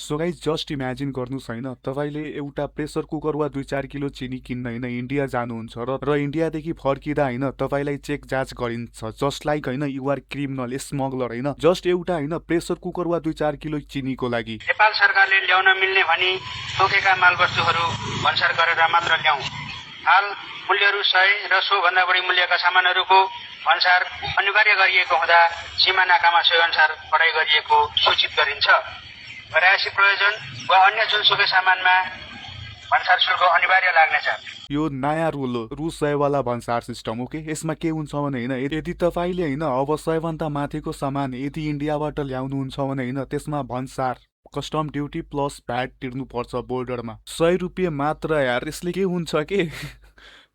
So guys just imagine गर्नुहोस् होइन, तपाईँले एउटा प्रेसर कुकर वा 2-4 किलो चिनी किन्न होइन इन्डिया जानुहुन्छ र इन्डियादेखि फर्किँदा होइन तपाईँलाई चेक जाँच गरिन्छ, जस्ट लाइक होइन युआर क्रिमिनल स्मगलर होइन, जस्ट एउटा होइन प्रेसर कुकर वा 2-4 किलो चिनीको लागि। नेपाल सरकारले ल्याउन मिल्ने भनी तोकेका मालवस्तुहरू भन्सार गरेर मात्र ल्याउँ। हाल मूल्यहरू 100 र सोभन्दा बढी मूल्यका सामानहरूको भन्सार अनिवार्य गरिएको हुँदा सीमा नाकामा सोही अनुसार पढाइ गरिएको सूचित गरिन्छ। घरायसी प्रयोजन वा अन्य जुनसुकै सामानमा भन्सार शुल्क अनिवार्य लाग्नेछ। यो नयाँ रुल हो, रु 100 वाला भन्सार सिस्टम। ओके, यसमा के हुन्छ भने होइन, यदि तपाईँले होइन अब 100 भन्दा माथिको सामान यदि इन्डियाबाट ल्याउनुहुन्छ भने होइन त्यसमा भन्सार कस्टम ड्युटी प्लस भ्याट तिर्नुपर्छ बोर्डरमा। 100 रुपियाँ मात्र यार, यसले के हुन्छ के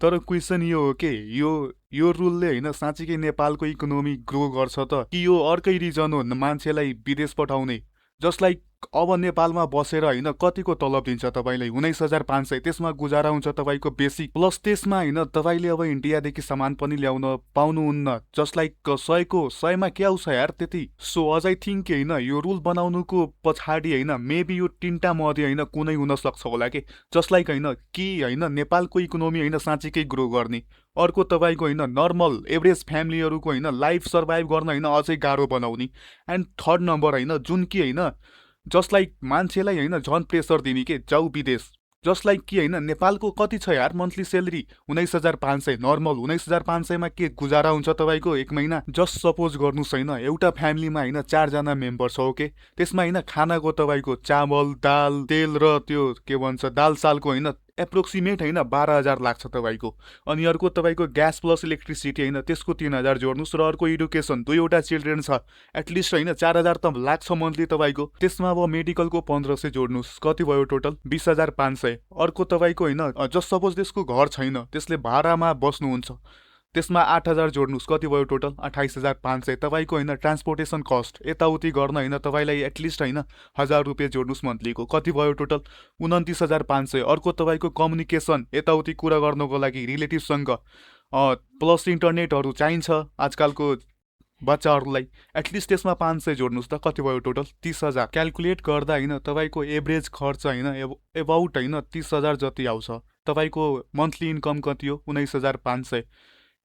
तर क्वेसन यो हो के यो रुलले होइन साँच्चीकै नेपालको इकोनोमी ग्रो गर्छ त कि यो अर्कै रिजन हो मान्छेलाई विदेश पठाउने? जस्ट लाइक अब नेपालमा बसेर होइन कतिको तलब दिन्छ तपाईँलाई? 19,500, त्यसमा गुजारा हुन्छ तपाईँको बेसिक, प्लस त्यसमा होइन तपाईँले अब इन्डियादेखि सामान पनि ल्याउन पाउनुहुन्न। जस्ट लाइक 100मा के आउँछ यार त्यति? सो अझ आई थिङ्क होइन यो रुल बनाउनुको पछाडि होइन मेबी यो तिनवटा मध्ये होइन कुनै हुनसक्छ होला कि। जस्ट लाइक होइन कि होइन नेपालको इकोनोमी होइन साँच्चीकै ग्रो गर्ने, अर्को तपाईँको होइन नर्मल एभरेज फ्यामिलीहरूको होइन लाइफ सर्भाइभ गर्न होइन अझै गाह्रो बनाउने, एन्ड थर्ड नम्बर होइन जुन कि होइन जस्ट लाइक मान्छेलाई होइन झन् प्रेसर दिने के जाऊ विदेश। जस्ट लाइक कि होइन नेपालको कति छ यार मन्थली सेलेरी? 19,500 नर्मल। 19,500मा के गुजारा हुन्छ तपाईँको एक महिना? जस्ट सपोज गर्नुहोस् होइन एउटा फ्यामिलीमा होइन 4 जना मेम्बर छ। ओके, त्यसमा होइन खानाको तपाईँको चामल दाल तेल र त्यो के भन्छ दाल सालको होइन एप्रोक्सिमेट होइन 12,000 लाग्छ तपाईँको। अनि अर्को तपाईँको ग्यास प्लस इलेक्ट्रिसिटी होइन त्यसको 3,000 जोड्नुहोस्, र अर्को एडुकेसन 2वटा चिल्ड्रेन छ एटलिस्ट होइन 4,000 त लाग्छ मन्थली तपाईँको। त्यसमा अब मेडिकलको 1,500 जोड्नुहोस्, कति भयो टोटल? 20,500। अर्को तपाईँको होइन जस्ट सपोज त्यसको घर छैन, त्यसले भाडामा बस्नुहुन्छ, त्यसमा 8,000 जोड्नुहोस्, कति भयो टोटल? 28,500। तपाईँको होइन ट्रान्सपोर्टेसन कस्ट यताउति गर्न होइन तपाईँलाई एटलिस्ट होइन 1,000 रुपियाँ जोड्नुहोस् मन्थलीको, कति भयो टोटल? 29,500। अर्को तपाईँको कम्युनिकेसन यताउति कुरा गर्नको लागि रिलेटिभसँग प्लस इन्टरनेटहरू चाहिन्छ आजकलको बच्चाहरूलाई, एटलिस्ट त्यसमा 500 जोड्नुहोस् त, कति भयो टोटल? 30,000। क्यालकुलेट गर्दा होइन तपाईँको एभरेज खर्च होइन एबाउट होइन 30,000 जति आउँछ। तपाईँको मन्थली इन्कम कति हो? 19,500।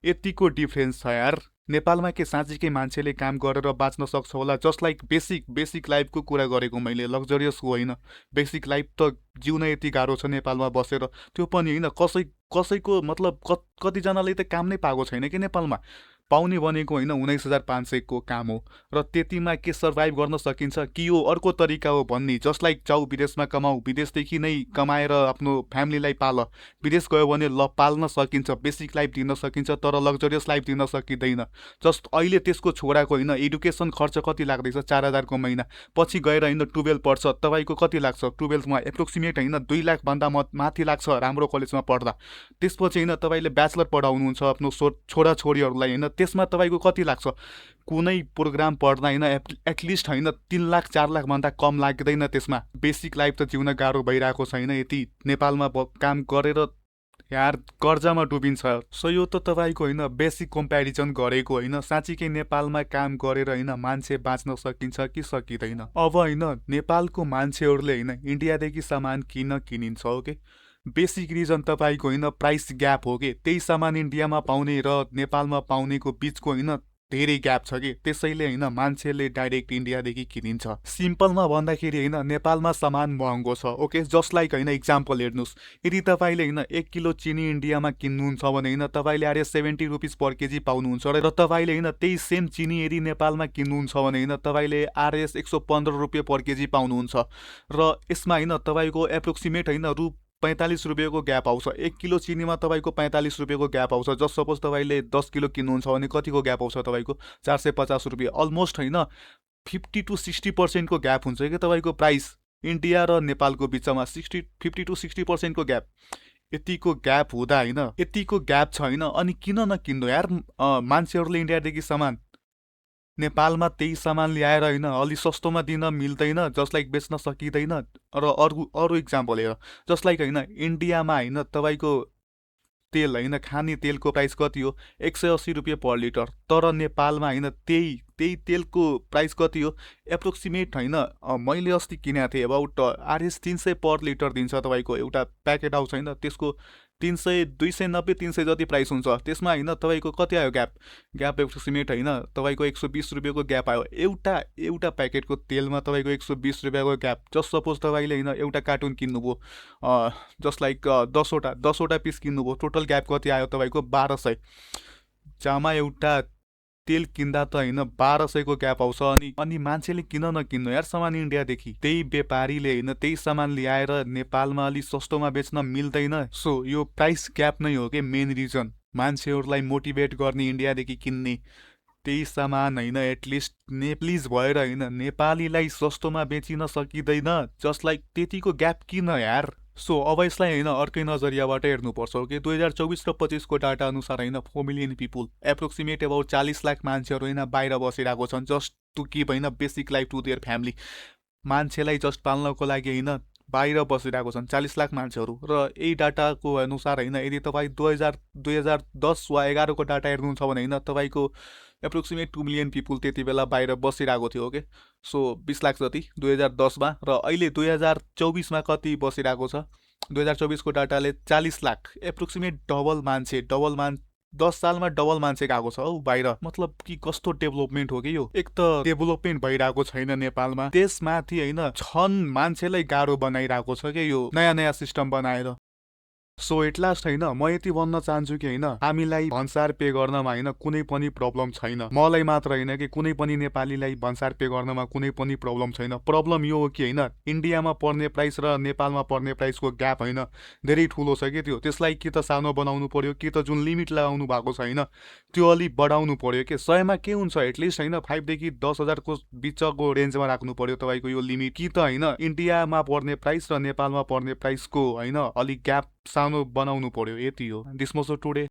यतिको डिफ्रेन्स छ यार। नेपालमा के साँच्चीकै मान्छेले काम गरेर बाँच्न सक्छ होला? जस्ट लाइक बेसिक लाइफको कुरा गरेको मैले, लग्जरियसको होइन। बेसिक लाइफ त जिउन यति गाह्रो छ नेपालमा बसेर, त्यो पनि होइन कसैको मतलब कतिजनाले त काम नै पाएको छैन कि नेपालमा। पाउने भनेको होइन 19,500 को काम हो, र त्यतिमा के सर्भाइभ गर्न सकिन्छ कि यो अर्को तरिका हो भन्ने? जस्ट लाइक जाऊ विदेशमा कमाऊ, विदेशदेखि नै कमाएर आफ्नो फ्यामिलीलाई पाल। विदेश गयो भने ल पाल्न सकिन्छ, बेसिक लाइफ दिन सकिन्छ, तर लग्जरियस लाइफ दिन सकिँदैन। जस्ट अहिले त्यसको छोराको होइन एडुकेसन खर्च कति लाग्दैछ? 4,000 को महिना। पछि गएर होइन 12 पढ्छ, तपाईँको कति लाग्छ? 12मा एप्रोक्सिमेट होइन 2 लाखभन्दा माथि लाग्छ राम्रो कलेजमा पढ्दा। त्यसपछि होइन तपाईँले ब्याचलर पढाउनुहुन्छ आफ्नो छोराछोरीहरूलाई होइन, त्यसमा तपाईँको कति लाग्छ? कुनै प्रोग्राम पढ्दा होइन एटलिस्ट होइन 3 लाख 4 लाखभन्दा कम लाग्दैन त्यसमा। बेसिक लाइफ त जिउन गाह्रो भइरहेको छैन यति नेपालमा काम गरेर यार, कर्जामा डुबिन्छ। सो यो त तपाईँको होइन बेसिक कम्पेरिजन गरेको होइन, साँच्चीकै नेपालमा काम गरेर होइन मान्छे बाँच्न सकिन्छ कि सकिँदैन? अब होइन नेपालको मान्छेहरूले होइन इन्डियादेखि सामान किनिन्छ। ओके, बेसिक रिजन तपाईँको होइन प्राइस ग्याप हो कि, त्यही सामान इन्डियामा पाउने र नेपालमा पाउनेको बिचको होइन धेरै ग्याप छ कि, त्यसैले होइन मान्छेले डाइरेक्ट इन्डियादेखि किनिन्छ। सिम्पलमा भन्दाखेरि होइन नेपालमा सामान महँगो छ। ओके, जस्ट लाइक होइन इक्जाम्पल हेर्नुहोस्, यदि तपाईँले होइन 1 किलो चिनी इन्डियामा किन्नुहुन्छ भने होइन तपाईँले आएर 70 रुपिस पर केजी पाउनुहुन्छ, र तपाईँले होइन त्यही सेम चिनी यदि नेपालमा किन्नुहुन्छ भने होइन तपाईँले आरएस 115 रुपियाँ पर केजी पाउनुहुन्छ, र यसमा होइन तपाईँको एप्रोक्सिमेट होइन रु 45 रुपियाँको ग्याप आउँछ। 1 किलो चिनीमा तपाईँको 45 रुपियाँको ग्याप आउँछ। जस्ट सपोज तपाईँले 10 किलो किन्नुहुन्छ भने कतिको ग्याप आउँछ तपाईँको? 450 रुपियाँ। अलमोस्ट होइन 50 to 60% को ग्याप हुन्छ कि तपाईँको प्राइस इन्डिया र नेपालको बिचमा। 50 to 60% को ग्याप। यतिको ग्याप हुँदा होइन यतिको ग्याप छ होइन, अनि किन नकिन्नु यार मान्छेहरूले इन्डियादेखि सामान? नेपालमा त्यही सामान ल्याएर होइन अलि सस्तोमा दिन मिल्दैन, जस्ट लाइक बेच्न सकिँदैन। र अरू इक्जाम्पल हेर, जस्ट लाइक होइन इन्डियामा होइन तपाईँको तेल होइन खाने तेलको प्राइस कति हो? 180 रुपियाँ पर लिटर, तर नेपालमा होइन त्यही त्यही तेलको प्राइस कति हो एप्रोक्सिमेट होइन मैले अस्ति किनेको थिएँ अबाउट आरएस 300 पर लिटर दिन्छ तपाईँको एउटा प्याकेट आउँछ होइन त्यसको 300 290 300 जति प्राइस हुन्छ त्यसमा होइन तपाईँको कति आयो ग्याप एप्रोक्सिमेट होइन तपाईँको 120 रुपियाँको ग्याप आयो एउटा प्याकेटको तेलमा तपाईँको 120 रुपियाँको ग्याप जस्ट सपोज तपाईँले होइन एउटा कार्टुन किन्नुभयो जस्ट लाइक 10वटा पिस किन्नुभयो टोटल ग्याप कति आयो तपाईँको 1200 जामा एउटा तेल किन्दा त होइन 1200को ग्याप आउँछ अनि मान्छेले किन नकिन्नु यार सामान इन्डियादेखि त्यही व्यापारीले होइन त्यही सामान ल्याएर नेपालमा अलिक सस्तोमा बेच्न मिल्दैन सो यो प्राइस ग्याप नै हो कि मेन रिजन मान्छेहरूलाई मोटिभेट गर्ने इन्डियादेखि किन्ने त्यही सामान होइन एटलिस्ट नेप्लिज भएर होइन नेपालीलाई सस्तोमा बेचिन सकिँदैन जस्ट लाइक त्यतिको ग्याप किन यार सो अब यसलाई होइन अर्कै नजरियाबाट हेर्नुपर्छ कि 2024 र 25को डाटा अनुसार होइन 4 million people approximate about 40 lakh मान्छेहरू होइन बाहिर बसिरहेको छन् जस्ट टु गिभ होइन basic life to their family मान्छेलाई जस्ट पाल्नको लागि होइन बाहिर बसिरहेको छन् 40 लाख मान्छेहरू र यही डाटाको अनुसार होइन यदि तपाईँ 2010 वा 11को डाटा हेर्नुहुन्छ भने होइन तपाईँको एप्रोक्सिमेट 2 मिलियन पिपुल त्यति बेला बाहिर बसिरहेको थियो ओके सो 20 लाख जति 2010मा र अहिले 2024मा कति बसिरहेको छ 2024को डाटाले 40 लाख एप्रोक्सिमेट डबल 10 सालमा डबल मान्छे गएको छ हौ बाहिर मतलब कि कस्तो डेभलपमेन्ट हो कि यो एक त डेभलपमेन्ट भइरहेको छैन नेपालमा त्यसमाथि होइन छन् मान्छेलाई गाह्रो बनाइरहेको छ कि यो नयाँ सिस्टम बनाएर सो एट लास्ट होइन म यति भन्न चाहन्छु कि होइन हामीलाई भन्सार पे गर्नमा होइन कुनै पनि प्रब्लम छैन मलाई मात्र होइन कि कुनै पनि नेपालीलाई भन्सार पे गर्नमा कुनै पनि प्रब्लम छैन प्रब्लम यो हो कि होइन इन्डियामा पर्ने प्राइस र नेपालमा पर्ने प्राइसको ग्याप होइन धेरै ठुलो छ कि त्यो त्यसलाई कि त सानो बनाउनु पर्यो कि त जुन लिमिट लगाउनु भएको छ होइन त्यो अलिक बढाउनु पर्यो कि 100मा के हुन्छ एटलिस्ट होइन 5 देखि 10,000को बिचको रेन्जमा राख्नु पर्यो तपाईँको यो लिमिट कि त होइन इन्डियामा पर्ने प्राइस र नेपालमा पर्ने प्राइसको होइन अलिक ग्याप सानो बनाउनु पर्यो यति हो दिस मच टुडे